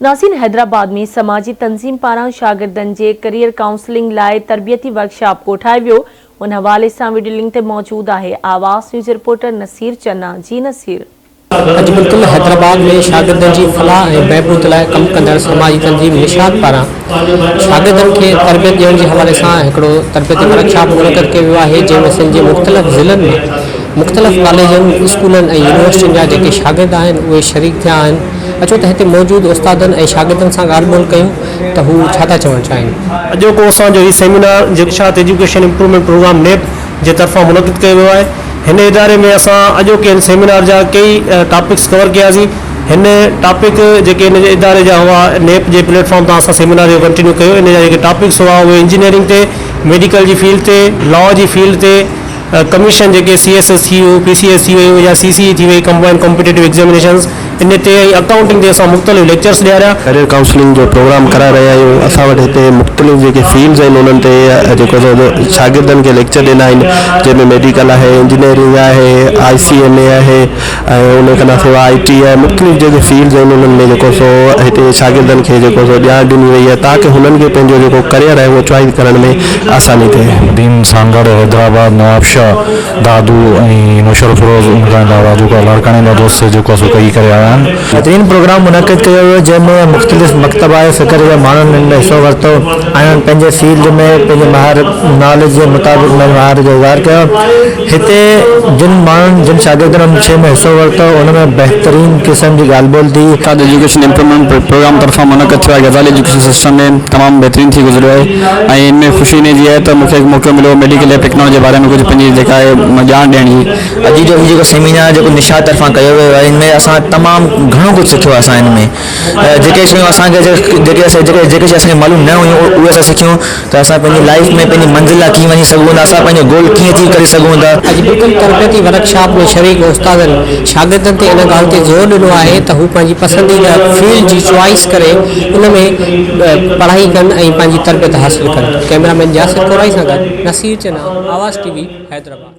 ناظرين حيدرآباد ۾ سماجي تنظيم پاران شاگردن جي ڪريئر ڪائونسلنگ لاء تربيتي ورڪشاپ ڪوٺايو ويو ان حوالي سان وڊيو لنڪ تي موجود آهي آواز نيوز رپورٽر نصير چنا جي نصير. اڄ بلڪل حيدرآباد ۾ شاگردن جي فلاح ۽ بهبود لاء ڪم ڪندڙ سماجي تنظيم نشاط پاران شاگردن کي تربيت ڏيڻ جي حوالي سان هڪڙو تربيتي ورڪشاپ منعقد ڪيو ويو آهي جنهن ۾ سنڌ جي مختلف ضلعن ۾ مختلف ڪاليجن اسڪولن ۽ يونيورسٽين جا جيڪي شاگرد آهن اهي شريڪ ٿيا آهن اچو ته هتي موجود استادن ۽ شاگردن سان ڳالهه ٻولهه ڪيون ته هو ڇا ٿا چوڻ چاهين. اڄوڪو اسان جو هي سيمينار جيڪو Nishat education improvement programme NEP جي طرفان منعقد ڪيو ويو آهي. هن اداري ۾ اسان اڄوڪي هن سيمينار جا ڪيئي ٽاپڪس ڪور ڪياسين. هن ٽاپڪ جيڪي هن اداري جا هئا نيپ جي پليٽ فارم تان اسان سيمينار جو ڪنٽينيو ڪيو. ان جا جيڪي ٽاپڪس هئا اهي انجنيئرنگ تي، ميڊيڪل جي فيلڊ تي، لا جي فيلڊ تي، ڪميشن جيڪي سي ايس ايس ٿي ويو، پي سي ايس ٿي ويو يا سي سي اي ٿي وئي ڪمبائنڊ ڪمپيٽيٽو ايگزامينيشنز ان تي ۽ اڪائونٽنگ تي اسان مختلف ليڪچرس ڏياريا. ڪريئر ڪائونسلنگ جو پروگرام ڪرائي رهيا آهيون اسان وٽ هتي مختلف جيڪي فيلڊز آهن انهن تي جيڪو سو شاگردن کي ليڪچر ڏنا آهن جنهن ۾ ميڊيڪل آهي انجنيئرنگ آهي آء سي ايم اي آهي ۽ ان کان سواء آء ٽي آهي مختلف جيڪي فيلڊز آهن انهن ۾ جيڪو سو هتي شاگردن کي جيڪو سو ڄاڻ ڏني وئي آهي تاڪه هنن کي پنهنجو جيڪو ڪريئر آهي اهو چوائس ڪرڻ ۾ آساني ٿئي. بدين، سانگهڙ، حيدرآباد، نوابشاهه، دادو ۽ نوشهروفيروز ان کان علاوه جيڪو آهي لاڙڪاڻي جا دوست جيڪو آهي سو ڪهي ڪري آيا آهن. بهترين پروگرام منعقد ڪيو ويو جنهن ۾ مختلف مڪتبه فڪر جا ماڻهن ان ۾ حصو ورتو ۽ انهن پنهنجي فيلڊ ۾ پنهنجي مهارت ناليج جي مطابق پنهنجي مهارت جو اظهار ڪيو. هتي جن ماڻهن جن شاگردن ان شيء ۾ حصو ورتو ان ۾ بهترين قسم جي ڳالهه ٻولهه ٿي. نشاط ايجوڪيشن امپروومينٽ پروگرام طرفان منعقد ٿيو آهي غزالي ايجوڪيشن سسٽم ۾ تمام بهترين ٿي گذريو آهي ۽ ان ۾ خوشي ان جي آهي ته مون کي هڪ موقعو مليو ميڊيڪل ليب ٽيڪنالاجي جي باري ۾ ڪجهه پنهنجي جيڪا آهي ڄاڻ ڏيڻ جي. اڄ جو هي جيڪو سيمينار جيڪو نشاط طرفان ڪيو ويو آهي ان ۾ اسان تمام گهڻو ڪجهه سکيو آهي اسان ان ۾ جيڪي شيون اسان کي جيڪي جيڪي شيون اسان کي معلوم نه هيون اهي اسان سکيون ته اسان پنهنجي لائيف ۾ پنهنجي منزل لاء ڪيئن وڃي سگهون ٿا اسان پنهنجو گول ڪيئن اچيو ڪري سگهون ٿا. اڄ بلڪل تربيتي ورڪشاپ ۾ شريڪ استادن شاگردن تي ان ڳالهه تي زور ڏنو آهي ته هو پنهنجي پسنديده فيلڊ جي چوائس ڪري ان ۾ پڙهائي ڪن ۽ پنهنجي تربيت حاصل ڪن. ڪئميرا مين ياسر ڪورائي سان گڏ نصير چنا، آواز ٽي وي، حيدرآباد.